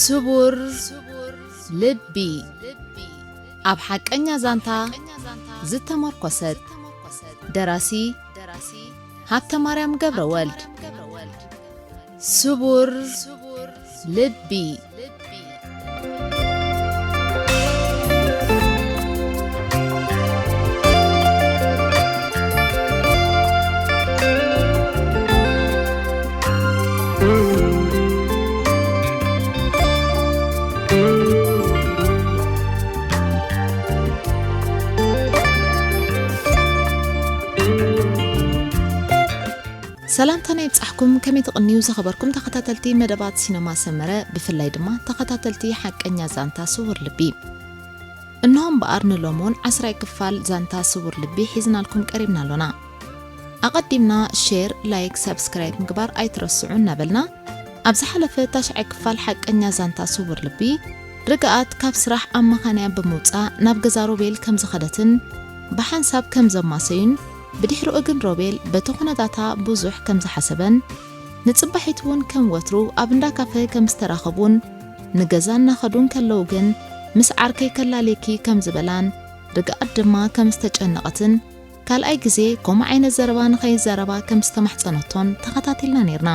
ስቡር ልቢ፣ ኣብ ሓቀኛ ዛንታ ዝተመርኮሰት። ደራሲ ሃብተማርያም ገብረወልድ። ስቡር ልቢ። ሰላምታና ይብጻሕኩም። ከመይ ትቕንዩ ዝኸበርኩም ተኸታተልቲ መደባት ሲነማ ሰመረ፣ ብፍላይ ድማ ተኸታተልቲ ሓቀኛ ዛንታ ስውር ልቢ። እንሆ እምበኣር ንሎምውን ዓስራይ ክፋል ዛንታ ስውር ልቢ ሒዝናልኩም ቀሪብና ኣሎና። ኣቐዲምና ሼር፣ ላይክ፣ ሳብስክራይብ ምግባር ኣይትረስዑ እናበልና፣ ኣብ ዝሓለፈ ታሽዓይ ክፋል ሓቀኛ ዛንታ ስውር ልቢ፣ ርግኣት ካብ ስራሕ ኣብ መኻንያ ብምውጻእ ናብ ገዛ ሮቤል ከም ዝኸደትን ብሓንሳብ ከም ዘማሰዩን፣ ብድሕሪኡ ግን ሮቤል በቲ ኩነታታ ብዙሕ ከም ዝሓሰበን፣ ንጽባሒት እውን ከም ወትሩ ኣብ እንዳ ካፈ ከም ዝተራኸቡን፣ ንገዛ እናኸዱ እንከለዉ ግን ምስ ዓርከይ ከላልየኪ ከም ዝበላን፣ ርግኣት ድማ ከም ዝተጨነቐትን፣ ካልኣይ ግዜ ከምኡ ዓይነት ዘረባ ንኸይዛረባ ከም ዝተማሕጸነቶን ተኸታቲልና ኔርና።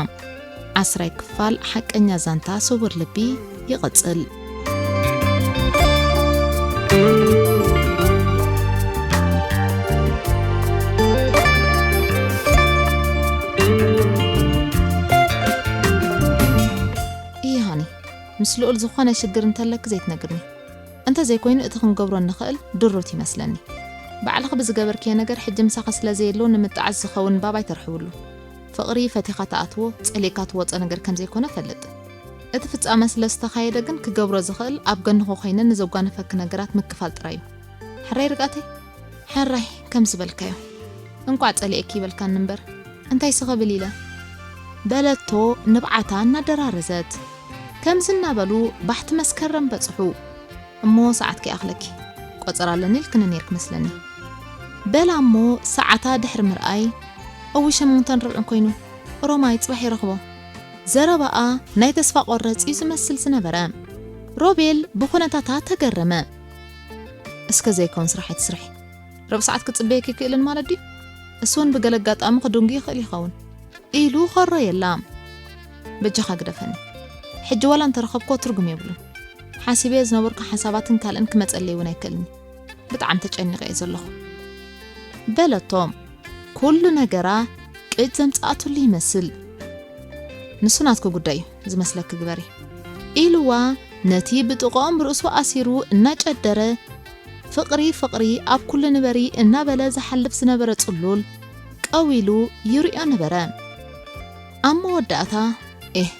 ዓስራይ ክፋል ሓቀኛ ዛንታ ስውር ልቢ ይቕጽል። ኢሂ ሃኒ፣ ምስ ልኡል ዝኾነ ሽግር እንተለኪ ዘይትነግርኒ? እንተ ዘይኮይኑ እቲ ክንገብሮ እንኽእል ድሩት ይመስለኒ። ባዕልኺ ብዝገበርክዮ ነገር ሕጂ ምሳኺ ስለ ዘየሎ ንምጥዓስ ዝኸውን ባብ ኣይተርሕውሉ። ፍቕሪ ፈቲኻ ትኣትዎ፣ ጸሊእካ ትወጾ ነገር ከም ዘይኮነ እፈልጥ። እቲ ፍጻመ ስለ ዝተኻየደ ግን ክገብሮ ዝኽእል ኣብ ገንኹ ኮይነ ንዘጓነፈኪ ነገራት ምክፋል ጥራይ እዩ። ሕራይ ርግኣተይ? ሕራይ ከም ዝበልካዮ። እንቋዕ ጸሊኤኪ ይበልካኒ እምበር፣ እንታይ ስኽብል ኢለ? በለቶ ንብዓታ እናደራረዘት። ከምዚ እናበሉ ባሕቲ መስከረም በጽሑ። እሞ ሰዓት ከይኣኽለኪ፣ ቆጸራ ኣለኒ ኢልክኒ ኔርኪ መስለኒ። በላ እሞ ሰዓታ ድሕሪ ምርኣይ፣ እዊ ሸሞንተን ርብዕን ኮይኑ፣ ሮማይ ጽባሕ ይረኽቦ። ዘረባኣ ናይ ተስፋ ቆረጽ እዩ ዝመስል ዝነበረ። ሮቤል ብኹነታታ ተገረመ። እስከ ዘይከውን ስራሕ ኣይትስርሒ። ርብዕ ሰዓት ክጽበየኪ ይክእልን ማለት ድዩ? እሱ እውን ብገለ ኣጋጣሚ ክድንጉ ይኽእል ይኸውን። ኢሉ ኸረየላ። በጃኻ ግደፈኒ። ሕጂ ዋላ እንተረኸብክዎ ትርጉም የብሉን። ሓሲበዮ ዝነበርኩ ሓሳባትን ካልእን ክመጸለይ እውን ኣይክእልን። ብጣዕሚ ተጨኒቐ እየ ዘለኹ። በለቶ። ኩሉ ነገራ ቅጭ ዘምጽኣትሉ ይመስል። ንሱ ናትኪ ጉዳይ እዩ፣ ዝመስለኪ ግበሪ። ኢልዋ ነቲ ብጥቕኦም ርእሱ ኣሲሩ እናጨደረ፣ ፍቕሪ ፍቕሪ ኣብ ኩሉ ንበሪ እናበለ ዝሓልፍ ዝነበረ ጽሉል ቀዊሉ ይርእዮ ነበረ። ኣብ መወዳእታ፣ ኤህ፣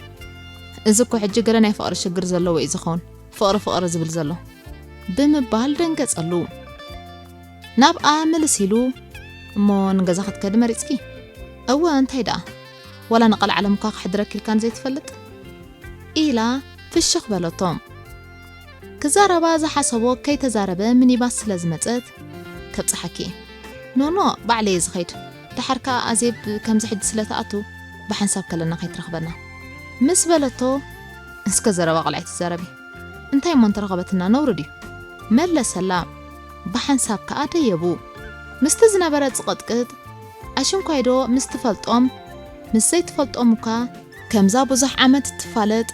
እዚ እኮ ሕጂ ገለ ናይ ፍቕሪ ሽግር ዘለዎ እዩ ዝኸውን፣ ፍቕሪ ፍቕሪ ዝብል ዘሎ፣ ብምባል ደንገጸሉ። ናብኣ ምልስ ኢሉ፣ እሞ ንገዛ ክትከዲ መሪጽኪ? እወ፣ እንታይ ደኣ? ዋላ ንቓልዓለም እኳ ከሕድረኪ ኢልካ ንዘይትፈልጥ? ኢላ ፍሽኽ በለቶ። ክዛረባ ዝሓሰቦ ከይተዛረበ ሚኒባስ ስለ ዝመጸት፣ ከብጽሓኪ እየ። ኖኖ፣ ባዕለይ እየ ዝኸይድ። ደሓር ከኣ ኣዜብ ከምዚ ሕጂ ስለ ትኣቱ፣ ብሓንሳብ ከለና ከይትረኽበና። ምስ በለቶ፣ እስከ ዘረባ ቆልዓ ኣይትዛረቢ። እንታይ እሞ እንተረኸበትና ነውሪ ድዩ? መለሰላ። ብሓንሳብ ከኣ ደየቡ። ምስቲ ዝነበረ ጽቕጥቅጥ፣ ኣሽንኳይዶ ምስ ትፈልጦም፣ ምስ ዘይትፈልጦም እኳ ከምዛ ብዙሕ ዓመት እትፋለጥ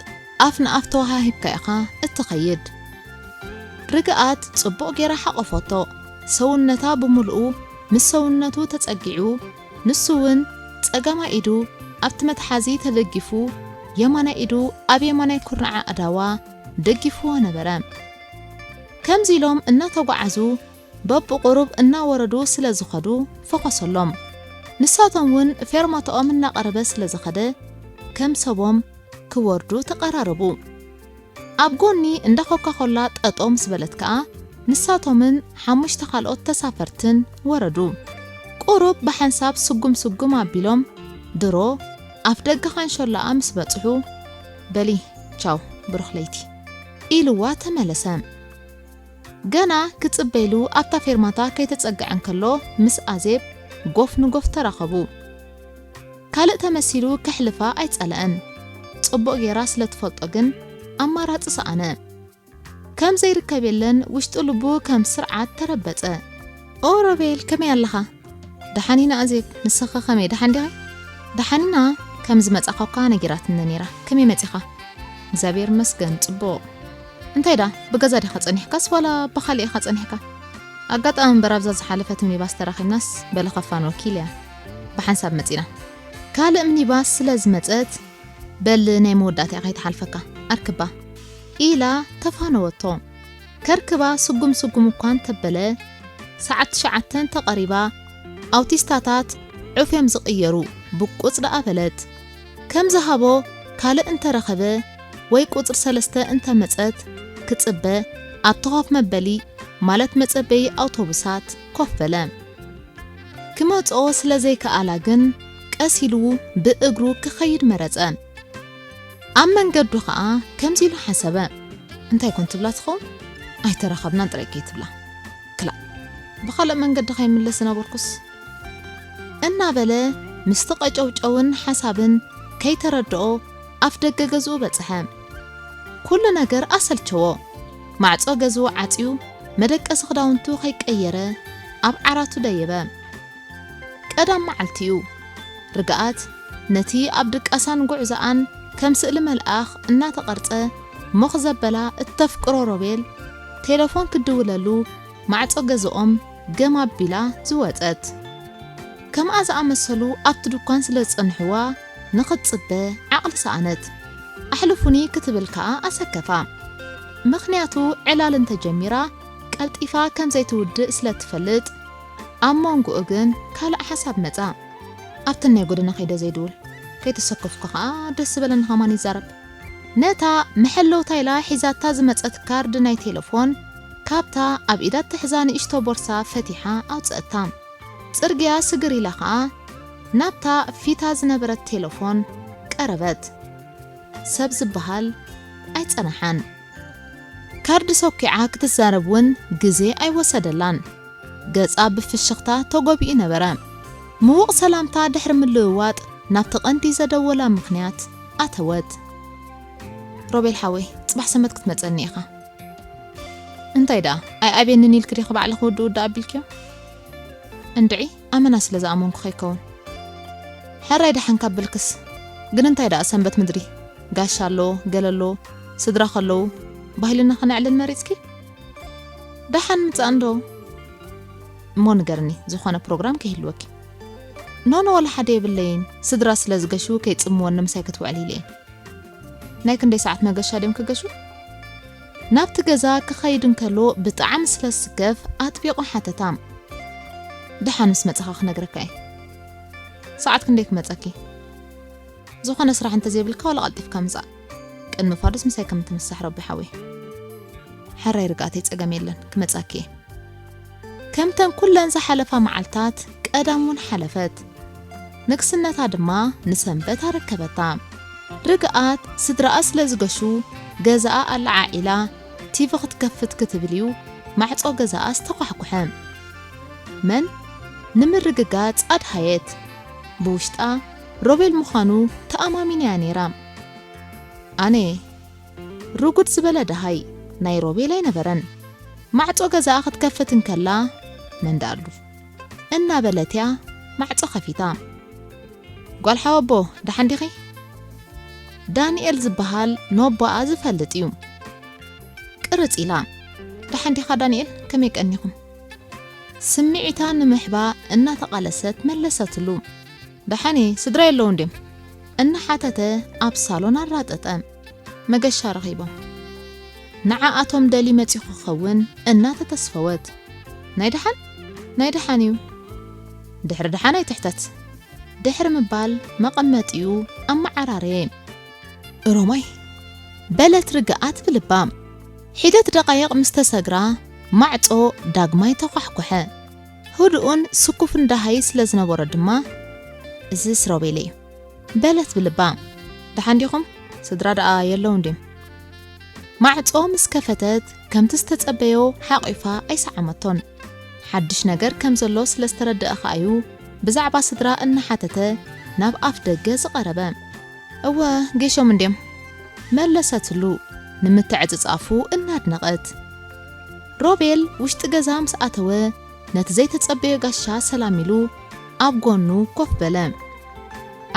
ኣፍ ንኣፍ ተወሃሂብካ ኢኻ እትኸይድ። ርግኣት ጽቡቕ ጌራ ሓቖፎቶ። ሰውነታ ብምሉኡ ምስ ሰውነቱ ተጸጊዑ፣ ንሱ እውን ጸጋማይ ኢዱ ኣብቲ መትሓዚ ተደጊፉ፣ የማናይ ኢዱ ኣብ የማናይ ኩርናዕ ኣእዳዋ ደጊፍዎ ነበረ። ከምዚ ኢሎም እናተጓዓዙ፣ በብቑሩብ እናወረዱ ስለ ዝኸዱ ፈኾሰሎም። ንሳቶም እውን ፌርማታኦም እናቐረበ ስለ ዝኸደ፣ ከም ሰቦም ክወርዱ ተቐራረቡ። ኣብ ጎኒ እንዳ ኮካኮላ ጠጠው ምስ በለት ከኣ፣ ንሳቶምን ሓሙሽተ ካልኦት ተሳፈርትን ወረዱ። ቁሩብ ብሓንሳብ ስጉም ስጉም ኣቢሎም፣ ድሮ ኣፍ ደገ ካንሸሎኣ ምስ በጽሑ፣ በሊ፣ ቻው፣ ብሩኽ ለይቲ፣ ኢልዋ ተመለሰ። ገና ክጽበይሉ ኣብታ ፌርማታ ከይተጸግዐ እንከሎ፣ ምስ ኣዜብ ጎፍ ንጎፍ ተራኸቡ። ካልእ ተመሲሉ ከሕልፋ ኣይጸለአን። ጽቡቕ ጌራ ስለ ትፈልጦ ግን፣ ኣማራጺ ሰኣነ። ከም ዘይርከብ የለን፣ ውሽጡ ልቡ ከም ስርዓት ተረበጸ። "ኦ ሮቤል፣ ከመይ ኣለኻ?" "ደሓን ኢና ኣዜብ፣ ንስኺ ከመይ፣ ደሓን ዲኺ?" "ደሓን ኢና፣ ከም ዝመጻኻ እኳ ነጊራትኒ ነይራ። ከመይ መጺኻ?" "እግዚኣብሔር ይመስገን፣ ጽቡቕ። እንታይ ደኣ፣ ብገዛ ዲኻ ጸኒሕካስ ዋላ ብኻልእ ኢኻ ጸኒሕካ?" ኣጋጣሚ እምበር ኣብዛ ዝሓለፈት ሚኒባስ ተራኺብናስ በሊ ከፋን ወኪል እያ። ብሓንሳብ መጺና። ካልእ ሚኒባስ ስለ ዝመጸት፣ "በል ናይ መወዳእታ እያ ከይትሓልፈካ፣ ኣርክባ" ኢላ ተፋነወቶ። ከርክባ ስጉም ስጉም እኳ እንተበለ፣ ሰዓት ትሽዓተ እንተቐሪባ፣ ኣውቲስታታት ዑፍ እዮም ዝቕየሩ፣ ብቁጽ ደኣ በለት። ከም ዝሃቦ ካልእ እንተረኸበ ወይ ቁጽሪ ሰለስተ እንተመጸት ክጽበ ኣብቲ ኮፍ መበሊ፣ ማለት መጸበዪ ኣውቶቡሳት ኮፍ በለ። ክመጽኦ ስለ ዘይከኣላ ግን ቀስ ኢሉ ብእግሩ ክኸይድ መረጸ። ኣብ መንገዱ ኸኣ ከምዚ ኢሉ ሓሰበ። "እንታይ ኮን ትብላ ትኸውን? ኣይተራኸብናን ጥራይ ከይትብላ። ክላእ፣ ብኻልእ መንገዲ ከይምለስ ዝነበርኩስ?" እናበለ ምስቲ ቀጨውጨውን ሓሳብን ከይተረድኦ ኣፍ ደገ ገዝኡ በጽሐ። ኩሉ ነገር ኣሰልቸዎ። ማዕጾ ገዝኡ ዓጽዩ፣ መደቀሲ ክዳውንቱ ከይቀየረ ኣብ ዓራቱ ደየበ። ቀዳም መዓልቲ'ዩ። ርግኣት ነቲ ኣብ ድቃሳን ጉዕዞኣን ከም ስእሊ መልኣኽ እናተቐርጸ ሞኽ ዘበላ እተፍቅሮ ሮቤል ቴለፎን ክድውለሉ ማዕጾ ገዝኦም ገም ኣቢላ ዝወጸት። ከምኣ ዝኣመሰሉ ኣብቲ ድኳን ስለ ዝጸንሕዋ ንኽትጽበ ዓቕሊ ሰኣነት። ኣሕልፉኒ ክትብል ከኣ ኣሰከፋ። ምኽንያቱ ዕላል እንተጀሚራ ቀልጢፋ ከም ዘይትውድእ ስለ ትፈልጥ፣ ኣብ መንጎኡ ግን ካልእ ሓሳብ መጻ። ኣብተን ናይ ጎደና ከይደ ዘይድውል፣ ከይተሰከፍኩ ከኣ ደስ ዝበለኒ ከማን ይዛረብ። ነታ መሐለውታ ኢላ ሒዛታ ዝመጸት ካርድ ናይ ቴለፎን ካብታ ኣብ ኢዳ እትሕዛ ንእሽቶ ቦርሳ ፈቲሓ ኣውጸእታ። ጽርግያ ስግር ኢላ ከኣ ናብታ ፊታ ዝነበረት ቴለፎን ቀረበት። ሰብ ዝበሃል ኣይጸንሓን። ካርድ ሰኪዓ ክትዛረብ እውን ግዜ ኣይወሰደላን። ገጻ ብፍሽኽታ ተጎቢኡ ነበረ። ምዉቕ ሰላምታ ድሕሪ ምልውዋጥ ናብቲ ቀንዲ ዘደወላ ምኽንያት ኣተወት። "ሮቤል ሓወይ፣ ጽባሕ ሰንበት ክትመጸኒ ኢኻ። እንታይ ደኣ፣ ኣይኣብየንን ኢልኪ ዲኺ ባዕልኺ ውድእ ውድእ ኣቢልክዮ?" "እንድዒ፣ ኣመና ስለ ዝኣመንኩ ከይከውን። ሕራይ ደሓን ካብ በልክስ። ግን እንታይ ደኣ ሰንበት ምድሪ፣ ጋሻ ኣሎ፣ ገለ ኣሎ፣ ስድራ ከለዉ፣ ባህልና ከነዕልን መሪጽኪ? ደሓን ምጻእ እንዶ። እሞ ንገርኒ፣ ዝኾነ ፕሮግራም ከይህልወኪ?" "ኖኖ፣ ዋላ ሓደ የብለይን። ስድራ ስለ ዝገሹ ከይጽምወኒ ምሳይ ክትውዕሊ ኢለ እየ። ናይ ክንደይ ሰዓት መገሻ ድዮም ክገሹ?" ናብቲ ገዛ ክኸይድ እንከሎ ብጣዕሚ ስለ ዝስከፍ ኣጥቢቑ ሓተታ። "ደሓን ምስ መጻኻ ክነግረካ እየ። ሰዓት ክንደይ ክመጸኪ? ዝኾነ ስራሕ እንተዘይብልካ ዋላ ቀልጢፍካ ምጻእ። ቅድሚ ፋዱስ ምሳይ ከም ትምሳሕ ረቢ ሓወይ። ሕራይ ርግኣተይ፣ ጸገም የለን፣ ክመጻኪ እየ።" ከምተን ኩለን ዝሓለፋ መዓልታት ቀዳም እውን ሓለፈት። ንግስነታ ድማ ንሰንበት ኣረከበታ። ርግኣት ስድራኣ ስለ ዝገሹ ገዛኣ ኣለዓዒላ ቲቪ ክትከፍት ክትብል እዩ ማዕጾ ገዛኣ ዝተኳሕኩሐ። መን? ንምርግጋጽ ኣድሃየት። ብውሽጣ ሮቤል ምዃኑ ተኣማሚና እያ ነይራ። ኣነ ርጉድ ዝበለ ደሃይ ናይ ሮቤል ኣይነበረን። ማዕጾ ገዛኣ ክትከፍት እንከላ፣ "መን ደኣሉ?" እናበለት እያ ማዕጾ ከፊታ። "ጓል ሓወቦ፣ ደሓን ዲኺ?" ዳንኤል ዝበሃል ነቦኣ ዝፈልጥ እዩ። ቅርጽ ኢላ፣ "ደሓን ዲኻ ዳንኤል? ከመይ ቀኒኹም?" ስምዒታ ንምሕባ እናተቓለሰት መለሰትሉ። "ደሓን እየ፣ ስድራ የለውን ድዮም?" እናሓተተ ኣብ ሳሎን ኣራጠጠ። መገሻ ረኺቦም። ንዓኣቶም ደልዩ መጺኡ ክኸውን እናተተስፈወት፣ "ናይ ደሓን? ናይ ደሓን እዩ። ድሕሪ ደሓን ኣይትሕተት" ድሕሪ ምባል መቐመጢኡ ኣመዓራረየ። "እሮማይ!" በለት ርግኣት ብልባ። ሒደት ደቓይቕ ምስ ተሰግራ ማዕጾ ዳግማይ ተኳሕኩሐ። ህዱእን ስኩፍን ደሃይ ስለ ዝነበሮ ድማ፣ "እዝስ ሮቤለይ እዩ" በለት ብልባ። "ደሓን ዲኹም? ስድራ ደኣ የለውን ድዮም?" ማዕጾ ምስ ከፈተት፣ ከምቲ ዝተጸበዮ ሓቒፋ ኣይሰዓመቶን። ሓድሽ ነገር ከም ዘሎ ስለ ዝተረድአ ከኣዩ ብዛዕባ ስድራ እናሓተተ ናብ ኣፍ ደገ ዝቐረበ። "እወ፣ ጌሾም እንድዮም" መለሰትሉ። ንምትዕጽጻፉ እናድነቐት። ሮቤል ውሽጢ ገዛ ምስ ኣተወ፣ ነቲ ዘይተጸበዮ ጋሻ ሰላም ኢሉ ኣብ ጎኑ ኮፍ በለ።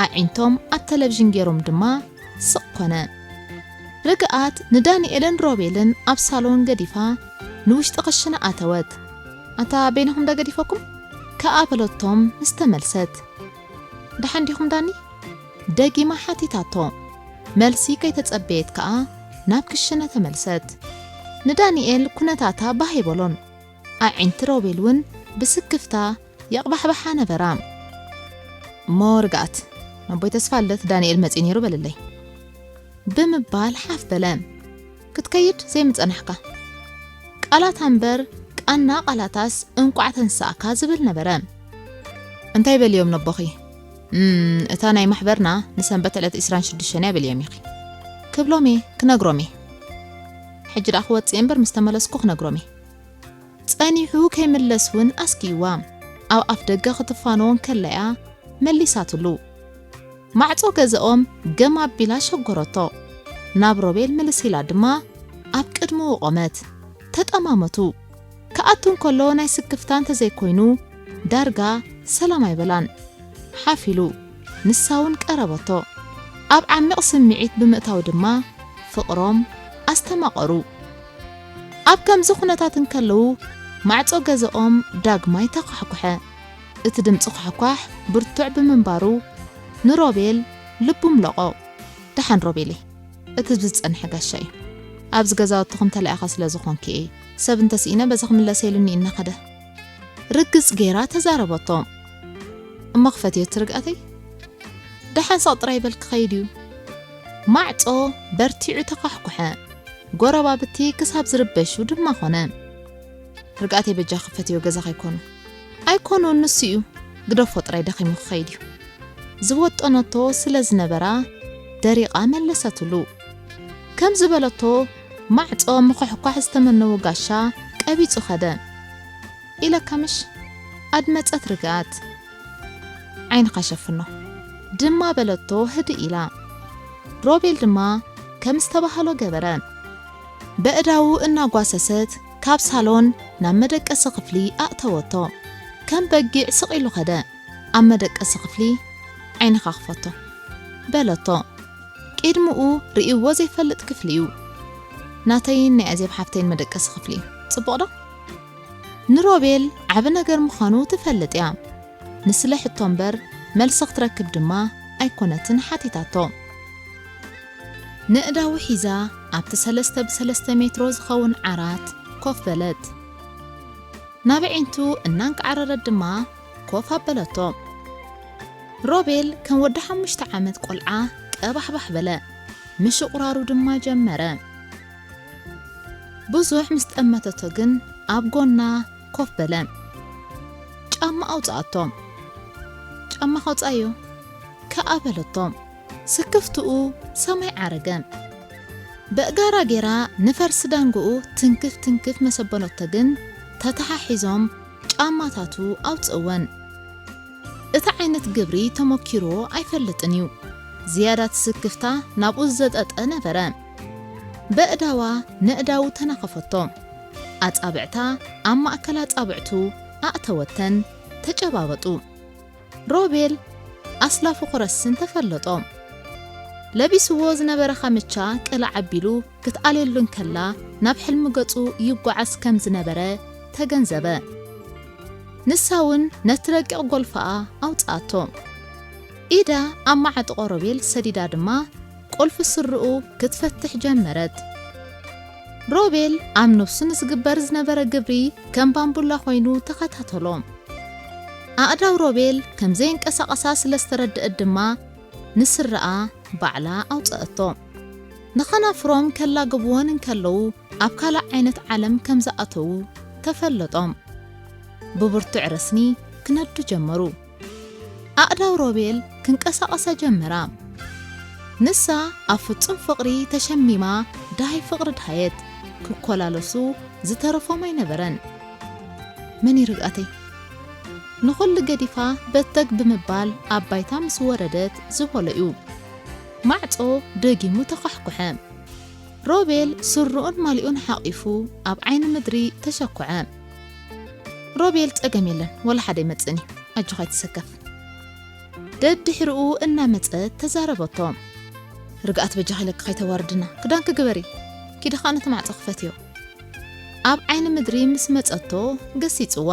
ኣዒንቶም ኣብ ተለቪዥን ገይሮም ድማ ስቕ ኮነ። ርግኣት ንዳንኤልን ሮቤልን ኣብ ሳሎን ገዲፋ ንውሽጢ ክሽነ ኣተወት። ኣታ በይንኹም ዶ ገዲፈኩም? ከኣ በለቶም ምስ ተመልሰት። ደሓን ዲኹም ዳኒ? ደጊማ ሓቲታቶ። መልሲ ከይተጸበየት ከኣ ናብ ክሽነ ተመልሰት። ንዳንኤል ኩነታታ ባህ ኣይበሎን። ኣዒንቲ ሮቤል እውን ብስክፍታ የቕባሕባሓ ነበራ። እሞ ርግኣት፣ ነቦይ ተስፋ ልደት ዳንኤል መጺኡ ነይሩ በልለይ። ብምባል ሓፍ በለ። ክትከይድ ዘይምጸናሕካ። ቃላታ እምበር ቃና ቃላታስ እንቋዕ ተንሳእካ ዝብል ነበረ። እንታይ በልዮም ነቦኺ? እም፣ እታ ናይ ማሕበርና ንሰንበት ዕለት ዕስራን ሽዱሽተን እያ በልዮም ኢኺ። ክብሎም እየ፣ ክነግሮም እየ። ሕጂ ደኣ ክወጽእ እየ እምበር ምስ ተመለስኩ ክነግሮም እየ። ጸኒሑ ከይምለስ እውን ኣስጊእዋ። ኣብ ኣፍ ደገ ክትፋኖ እንከላ እያ መሊሳትሉ። ማዕጾ ገዛኦም ገም ኣቢላ ሸጎረቶ። ናብ ሮቤል ምልስ ኢላ ድማ ኣብ ቅድሚኡ ቆመት። ተጠማመቱ። ክኣቱ እንከሎ ናይ ስክፍታ እንተዘይኮይኑ ዳርጋ ሰላም ኣይበላን። ሓፍ ኢሉ ንሳ እውን ቀረበቶ። ኣብ ዓሚቕ ስምዒት ብምእታው ድማ ፍቕሮም ኣስተማቐሩ። ኣብ ከምዚ ኩነታት እንከለዉ ማዕጾ ገዛኦም ዳግማይ ተኳሕኩሐ። እቲ ድምጺ ኳሕኳሕ ብርቱዕ ብምንባሩ ንሮቤል ልቡ ምለቖ። ደሓን ሮቤለይ፣ እቲ ህዝቢ ዝጸንሐ ጋሻ እዩ። ኣብዚ ገዛውትኹም ተላኢኻ ስለ ዝኾንኪ እየ። ሰብ እንተስኢነ በዚ ክምለሰ ኢሉኒ እናኸደ። ርግጽ ገይራ ተዛረበቶ። እሞ ክፈትዮ እቲ ርግኣተይ? ደሓን ሳቕ ጥራይ በል ክኸይድ እዩ። ማዕጾ በርቲዑ ተኳሕኩሐ። ጎረባብቲ ክሳብ ዝርበሹ ድማ ኾነ። ርግኣተይ በጃ ክፈትዮ ገዛ ከይኮኑ። ኣይኮኑን ንሱ እዩ። ግደፎ ጥራይ ደኺሙ ክኸይድ እዩ። ዝወጠነቶ ስለ ዝነበራ ደሪቓ መለሰትሉ። ከም ዝበለቶ ማዕጾ ምኹሕኳሕ ዝተመነዎ ጋሻ ቀቢጹ ኸደ። ኢለካ ምሽ? ኣድመጸት ርግኣት። ዓይንኻ ሸፍኖ። ድማ በለቶ ህድእ ኢላ። ሮቤል ድማ ከም ዝተባህሎ ገበረ። በእዳዉ እናጓሰሰት ካብ ሳሎን ናብ መደቀሲ ክፍሊ ኣእተወቶ። ከም በጊዕ ስቕ ኢሉ ኸደ። ኣብ መደቀሲ ክፍሊ ዓይንኻ ክፈቶ። በለቶ። ቅድምኡ ርእይዎ ዘይፈልጥ ክፍሊ እዩ። ናተይን ናይ ኣዜብ ሓፍተይን መደቀሲ ክፍሊ እዩ። ጽቡቕ ዶ? ንሮቤል ዓቢ ነገር ምዃኑ ትፈልጥ እያ። ንስለ ሕቶ እምበር መልሲ ክትረክብ ድማ ኣይኮነትን ሓቲታቶ። ንእዳዉ ሒዛ ኣብቲ ሰለስተ ብሰለስተ ሜትሮ ዝኸውን ዓራት ኮፍ በለት። ናብ ኣዒንቱ እናንቃዕረረት ድማ ኮፍ ኣበለቶ። ሮቤል ከም ወዲ ሓሙሽተ ዓመት ቆልዓ ቀባሕባሕ በለ። ምሽቑራሩ ድማ ጀመረ። ብዙሕ ምስ ጠመተቶ ግን ኣብ ጎና ኮፍ በለ። ጫማ ኣውጽኣቶ። ጫማ ካውጽኣዮ ከኣ በለቶ። ስክፍትኡ ሰማይ ዓረገ። በእጋራ ጌራ ንፈርሲ ዳንግኡ ትንክፍ ትንክፍ መሰበኖቶ ግን ተተሓሒዞም ጫማታቱ ኣውጽእወን። እቲ ዓይነት ግብሪ ተሞኪርዎ ኣይፈልጥን እዩ። ዝያዳ ትስክፍታ ናብኡ ዝዘጠጠ ነበረ። በእዳዋ ነእዳዉ ተናኸፈቶ። ኣጻብዕታ ኣብ ማእከል ኣጻብዕቱ ኣእተወተን፣ ተጨባበጡ። ሮቤል ኣስላፉ ክረስን ተፈለጦ። ለቢስዎ ዝነበረ ካምቻ ቅልዕ ኣቢሉ ክትኣልየሉ እንከላ ናብ ሕልሚ ገጹ ይጓዓዝ ከም ዝነበረ ተገንዘበ። ንሳ እውን ነቲ ረቂቕ ጎልፎኣ ኣውጽኣቶ። ኢዳ ኣብ መዓጥቖ ሮቤል ሰዲዳ ድማ ቁልፊ ስርኡ ክትፈትሕ ጀመረት። ሮቤል ኣብ ነብሱ ንዝግበር ዝነበረ ግብሪ ከም ባምቡላ ኮይኑ ተኸታተሎ። ኣእዳው ሮቤል ከም ዘየንቀሳቐሳ ስለ ዝተረድአት ድማ ንስረኣ ባዕላ ኣውጽኣቶ። ንኸናፍሮም ከላግብወን እንከለዉ ኣብ ካልእ ዓይነት ዓለም ከም ዝኣተዉ ተፈለጦም። ብብርቱዕ ረስኒ ክነዱ ጀመሩ። ኣእዳው ሮቤል ክንቀሳቐሳ ጀመራ። ንሳ ኣብ ፍጹም ፍቕሪ ተሸሚማ ደሃይ ፍቕሪ ደሃየት። ክኮላለሱ ዝተረፎም ኣይነበረን። መን ይርግኣተይ? ንኹሉ ገዲፋ በተግ ብምባል ኣብ ባይታ ምስ ወረደት ዝበሎ እዩ። ማዕጾ ደጊሙ ተኳሕኩሐ። ሮቤል ስርኡን ማሊኡን ሓቒፉ ኣብ ዓይኒ ምድሪ ተሸኩዐ። ሮቤል፣ ጸገም የለን፣ ወላ ሓደ ይመጽእን እዩ፣ ኣጆኻ ኣይትሰከፍ። ደድሕሪኡ እናመጸት ተዛረበቶ። ርግኣት፣ በጃኺ ኢለኪ ከይተዋርድና፣ ክዳንኪ ግበሪ፣ ኪዲ ኸኣ ነቲ ማዕጾ ክፈትዮ። ኣብ ዓይኒ ምድሪ ምስ መጸቶ ገሲጽዋ።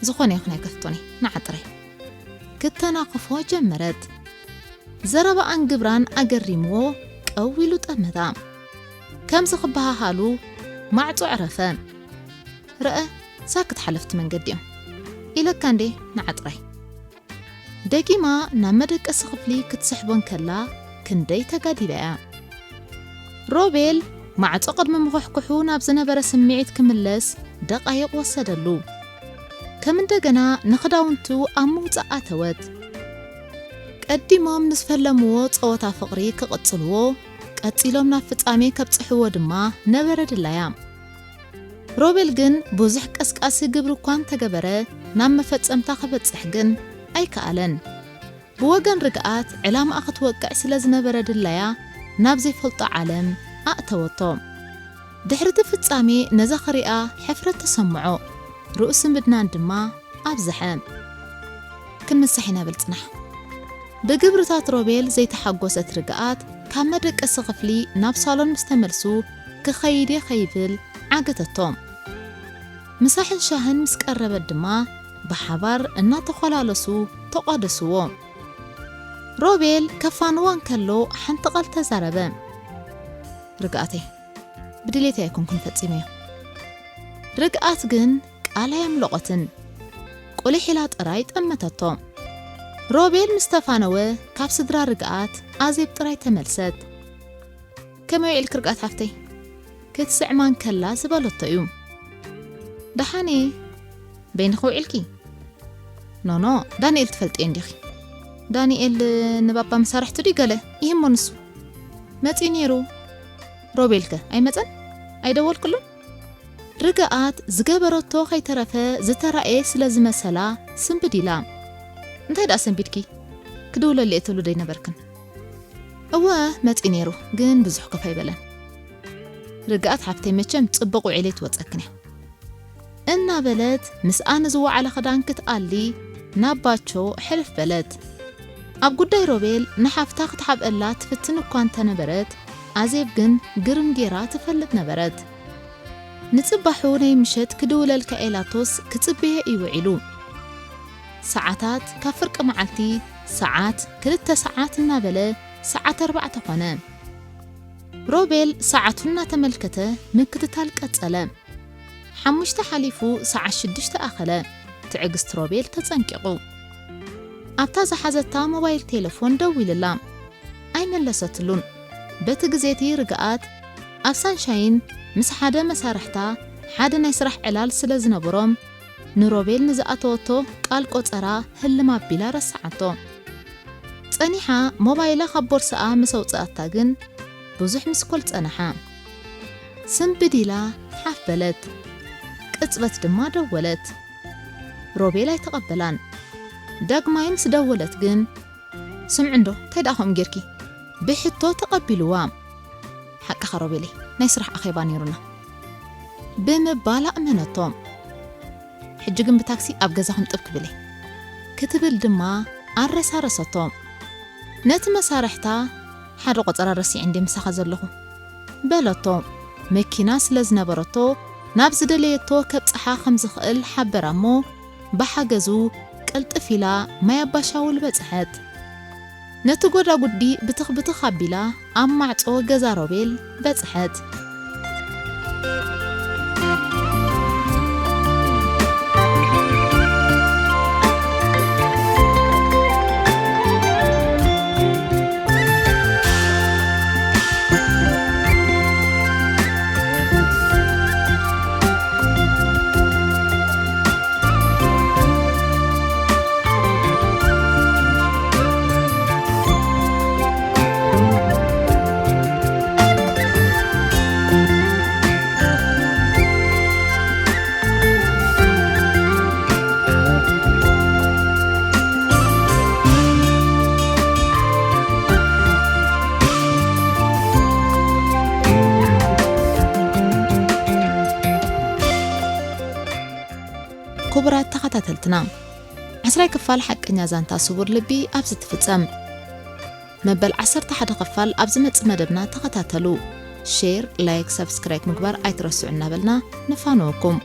ዝኾነ ይኹን ኣይከፍቶን እየ፣ ንዓ ጥራይ። ክተናኽፎ ጀመረት። ዘረባኣን ግብራን ኣገሪምዎ ቀው ኢሉ ጠመታ። ከምዚ ክበሃሃሉ ማዕጾ ዕረፈ። ረአ፣ ሳክት ሓለፍቲ መንገዲ እዮም ኢለካ እንዴ፣ ንዓ ጥራይ። ደጊማ ናብ መደቀሲ ክፍሊ ክትስሕቦ እንከላ ክንደይ ተጋዲላ እያ። ሮቤል ማዕጾ ቅድሚ ምኹሕኩሑ ናብ ዝነበረ ስምዒት ክምለስ ደቓይቕ ወሰደሉ። ከም እንደገና ንኽዳውንቱ ኣብ ምውጻእ ኣተወት። ቀዲሞም ንዝፈለምዎ ጸወታ ፍቕሪ ክቕጽልዎ፣ ቀጺሎም ናብ ፍጻሜ ከብጽሕዎ ድማ ነበረ ድላያ። ሮቤል ግን ብዙሕ ቀስቃሲ ግብሪ እኳ እንተገበረ፣ ናብ መፈጸምታ ክበጽሕ ግን ኣይከኣለን። ብወገን ርግኣት ዕላማኣ ክትወቅዕ ስለ ዝነበረ ድላያ ናብ ዘይፈልጦ ዓለም ኣእተወቶ። ድሕሪ እቲ ፍጻሜ ነዛ ክሪኣ ሕፍረት ተሰምዖ። ርእሲ ምድናን ድማ ኣብዝሐ። ክንምሳሕ ኢና በል ጽናሕ። ብግብርታት ሮቤል ዘይተሓጎሰት ርግኣት ካብ መደቀሲ ክፍሊ ናብ ሳሎን ምስ ተመልሱ ክኸይድ እየ ከይብል ዓገተቶ። ምሳሕን ሻህን ምስ ቀረበት ድማ ብሓባር እናተኾላለሱ ተቋደስዎ። ሮቤል ከፋንዋ እንከሎ ሓንቲ ቃል ተዛረበ። ርግኣተይ፣ ብድሌተይ ኣይኮንኩን ፈጺመዮ። ርግኣት ግን ቃል ኣየምለቖትን። ቁሊሕ ኢላ ጥራይ ጠመተቶ። ሮቤል ምስ ተፋነወ ካብ ስድራ ርግኣት ኣዜብ ጥራይ ተመልሰት። ከመይ ውዒልኪ ርግኣት ሓፍተይ? ክትስዕማ እንከላ ዝበለቶ እዩ። ደሓን እየ። በይንኺ ውዒልኪ? ኖኖ፣ ዳንኤል ትፈልጥዮ እንዲኺ? ዳንኤል ንባባ መሳርሕቱ ድዩ ገለ ይህሞ ንሱ? መጺኡ ነይሩ። ሮቤልከ ኣይመጸን? ኣይደወልክሉን? ርግኣት ዝገበረቶ ከይተረፈ ዝተራእየ ስለ ዝመሰላ ስንብድ ኢላ። እንታይ ደኣ ሰንቢድኪ? ክድውለሉ እየ ትብሉ ዶ ኣይነበርክን? እወ፣ መጺኡ ነይሩ፣ ግን ብዙሕ ኮፍ ኣይበለን። ርግኣት ሓፍተይ፣ መቸም ጽቡቕ ውዒለ ትወጸክን እያ። እናበለት ምስኣ ንዝወዓለ ክዳን ክትኣሊ ናብ ባቾ ሕልፍ በለት። ኣብ ጉዳይ ሮቤል ንሓፍታ ክትሓብአላ ትፍትን እኳ እንተነበረት፣ ኣዜብ ግን ግርም ጌራ ትፈልጥ ነበረት። ንጽባሑ ናይ ምሸት ክድውለልካ ኢላቶስ ክጽበዮ እዩ ውዒሉ። ሰዓታት ካብ ፍርቂ መዓልቲ ሰዓት ክልተ ሰዓት እናበለ ሰዓት ኣርባዕተ ኾነ። ሮቤል ሰዓቱ እናተመልከተ ምክትታል ቀጸለ። ሓሙሽተ ሓሊፉ ሰዓት ሽዱሽተ ኣኸለ። ትዕግስቲ ሮቤል ተጸንቂቑ። ኣብታ ዝሓዘታ ሞባይል ቴሌፎን ደዊልላ። ኣይመለሰትሉን። በቲ ግዜቲ ርግኣት ኣብ ሳንሻይን ምስ ሓደ መሳርሕታ ሓደ ናይ ስራሕ ዕላል ስለ ዝነበሮም፣ ንሮቤል ንዝኣተወቶ ቃል ቆጸራ ህልም ኣቢላ ረስዓቶ። ጸኒሓ ሞባይላ ካብ ቦርሳኣ ምስ ኣውጽኣታ ግን ብዙሕ ሚስኮል ጸንሓ። ስንብድ ኢላ ሓፍ በለት። ቅጽበት ድማ ደወለት። ሮቤል ኣይተቐበላን። ዳግማይ ምስ ደወለት ግን፣ "ስምዒ እንዶ፣ እንታይ ደኣ ከምኡ ጌርኪ?" ብሕቶ ተቐቢልዋ። "ሓቅኻ ሮቤለይ፣ ናይ ስራሕ ኣኼባ ነይሩና" ብምባል ኣእመነቶ። "ሕጂ ግን ብታክሲ ኣብ ገዛኹም ጥብ ክብል እየ" ክትብል ድማ ኣረሳረሰቶ። ነቲ መሳርሕታ፣ "ሓደ ቆጸራ ረሲዐ እንድየ ምሳኻ ዘለኹ" በለቶ። መኪና ስለ ዝነበረቶ፣ ናብ ዝደለየቶ ከብጽሓ ከም ዝኽእል ሓበራ እሞ፣ ብሓገዙ ቅልጥፍ ኢላ ማይ ኣባሻውል በጽሐት። ነቲ ጎዳጉዲ ብትኽ ብትኽ ኣቢላ ኣብ ማዕጾ ገዛ ሮቤል በጽሐት። ተኸታተልትና። ዓስራይ ክፋል ሓቀኛ ዛንታ ስቡር ልቢ ኣብዚ ትፍጸም። መበል ዓሰርተ ሓደ ክፋል ኣብ ዝመጽእ መደብና ተኸታተሉ። ሼር፣ ላይክ፣ ሰብስክራይብ ምግባር ኣይትረስዑ እናበልና ንፋነወኩም።